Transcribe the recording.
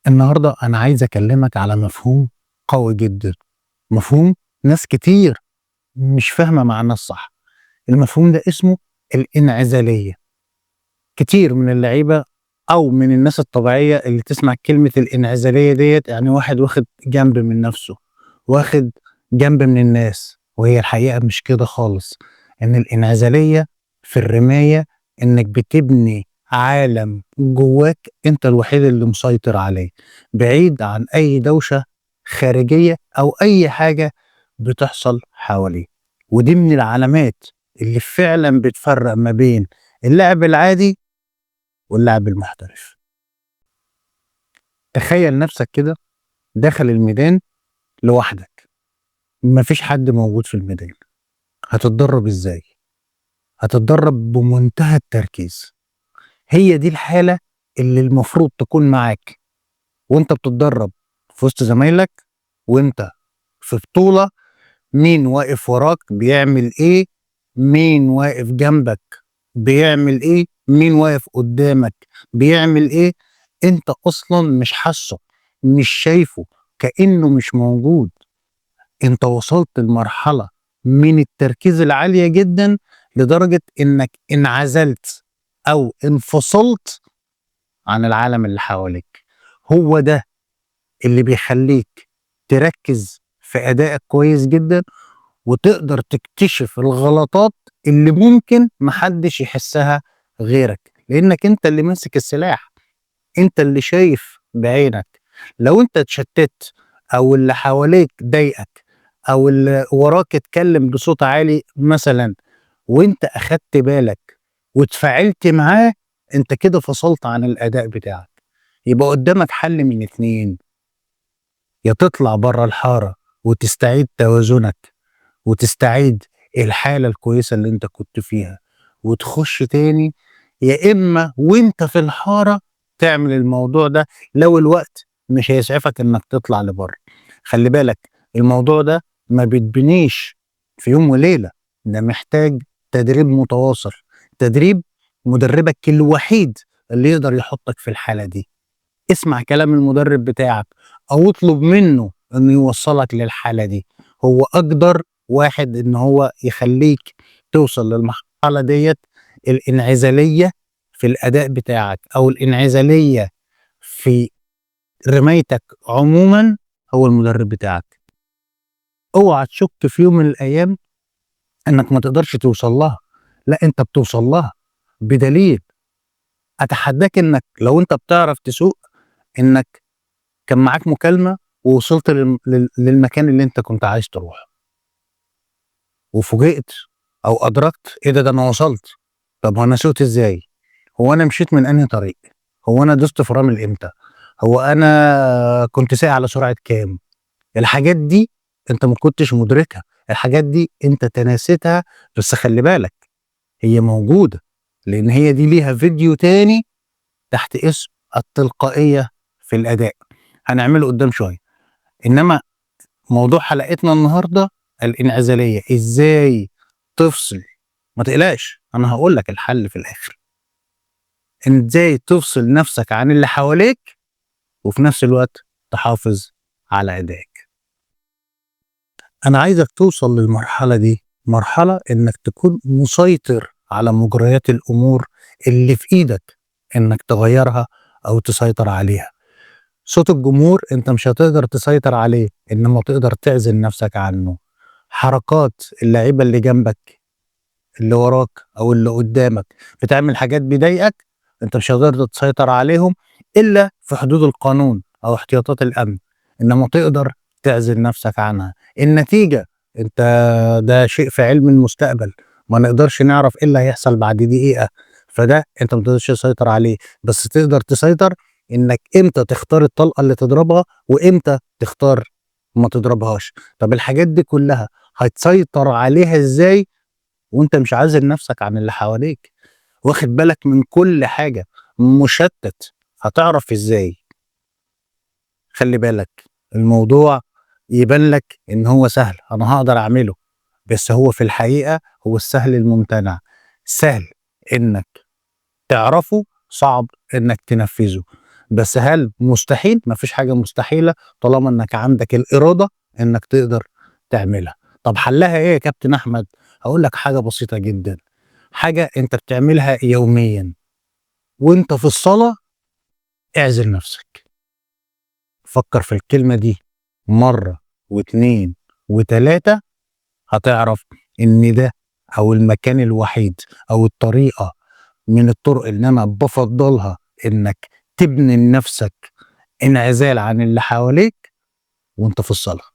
النهارده أنا عايز أكلمك على مفهوم قوي جدًا، مفهوم ناس كتير مش فاهمة معناه الصح. المفهوم ده اسمه الانعزالية. كتير من اللعيبة أو من الناس الطبيعية اللي تسمع كلمة الانعزالية ديّة يعني واحد واخد جنب من نفسه، واخد جنب من الناس، وهي الحقيقة مش كده خالص. إن الانعزالية في الرماية إنك بتبني عالم جواك أنت الوحيد اللي مسيطر عليه، بعيد عن أي دوشة خارجية أو أي حاجة بتحصل حواليك. ودي من العلامات اللي فعلا بتفرق ما بين اللاعب العادي واللاعب المحترف. تخيل نفسك كده داخل الميدان لوحدك، مفيش حد موجود في الميدان، هتتدرب ازاي؟ هتتدرب بمنتهى التركيز. هي دي الحالة اللي المفروض تكون معاك وانت بتتدرب في وسط زمايلك، وانت في بطولة، مين واقف وراك بيعمل ايه، مين واقف جنبك بيعمل ايه، مين واقف قدامك بيعمل ايه. انت اصلا مش حاسه، مش شايفه، كأنه مش موجود. انت وصلت لمرحلة من التركيز العالية جدا لدرجة انك انعزلت او انفصلت عن العالم اللي حواليك. هو ده اللي بيخليك تركز في أدائك كويس جدا، وتقدر تكتشف الغلطات اللي ممكن محدش يحسها غيرك، لأنك أنت اللي ماسك السلاح، أنت اللي شايف بعينك. لو أنت اتشتت أو اللي حواليك ضايقك أو اللي وراك اتكلم بصوت عالي مثلا وأنت أخدت بالك واتفاعلت معاه، أنت كده فصلت عن الأداء بتاعك. يبقى قدامك حل من اتنين، يا تطلع بره الحارة وتستعيد توازنك وتستعيد الحالة الكويسة اللي انت كنت فيها وتخش تاني، يا إما وانت في الحارة تعمل الموضوع ده لو الوقت مش هيسعفك انك تطلع لبره. خلي بالك الموضوع ده ما بيتبنيش في يوم وليلة، ده محتاج تدريب متواصل، تدريب مدربك الوحيد اللي يقدر يحطك في الحالة دي. اسمع كلام المدرب بتاعك او اطلب منه انه يوصلك للحالة دي، هو اقدر واحد ان هو يخليك توصل للمرحلة ديت. الانعزالية في الاداء بتاعك او الانعزالية في رمايتك عموما هو المدرب بتاعك. اوعى تشك في يوم من الايام انك ما تقدرش توصل لها، لا انت بتوصل لها. بدليل اتحداك انك لو انت بتعرف تسوق انك كان معاك مكالمة ووصلت للمكان اللي انت كنت عايز تروحه، وفوجئت او ادركت ايه ده انا وصلت. طب هو انا سوقت ازاي؟ هو انا مشيت من انهي طريق؟ هو انا دوست فرامل امتى؟ هو انا كنت سايق على سرعة كام؟ الحاجات دي انت ما كنتش مدركها، الحاجات دي انت تناستها، بس خلي بالك هي موجودة، لان هي دي ليها فيديو تاني تحت اسم التلقائية في الأداء، هنعمله قدام شوية. إنما موضوع حلقتنا النهاردة الانعزالية، إزاي تفصل. ما تقلقش أنا هقول لك الحل في الآخر، إزاي تفصل نفسك عن اللي حواليك وفي نفس الوقت تحافظ على أدائك. أنا عايزك توصل للمرحلة دي، مرحلة إنك تكون مسيطر على مجريات الأمور اللي في إيدك إنك تغيرها أو تسيطر عليها. صوت الجمهور أنت مش هتقدر تسيطر عليه، إنما تقدر تعزل نفسك عنه. حركات اللعيبة اللي جنبك، اللي وراك أو اللي قدامك بتعمل حاجات بيضايقك، أنت مش هتقدر تسيطر عليهم إلا في حدود القانون أو احتياطات الأمن، إنما تقدر تعزل نفسك عنها. النتيجة أنت ده شيء في علم المستقبل، ما نقدرش نعرف إيه اللي هيحصل بعد دقيقة، فده أنت ما تقدرش تسيطر عليه، بس تقدر تسيطر إنك إمتى تختار الطلقة اللي تضربها وإمتى تختار ما تضربهاش. طب الحاجات دي كلها هتسيطر عليها إزاي وإنت مش عازل نفسك عن اللي حواليك، واخد بالك من كل حاجة، مشتت، هتعرف إزاي؟ خلي بالك الموضوع يبان لك إن هو سهل، أنا هقدر أعمله، بس هو في الحقيقة هو السهل الممتنع. سهل إنك تعرفه، صعب إنك تنفذه. بس هل مستحيل؟ مفيش حاجة مستحيلة طالما انك عندك الإرادة انك تقدر تعملها. طب حلها ايه يا كابتن احمد؟ هقول لك حاجة بسيطة جدا، حاجة انت بتعملها يوميا وانت في الصلاة، اعزل نفسك. فكر في الكلمة دي مرة واتنين وتلاتة، هتعرف ان ده او المكان الوحيد او الطريقة من الطرق اللي انا بفضلها انك تبني لنفسك انعزال عن اللي حواليك وانت في الصلاة.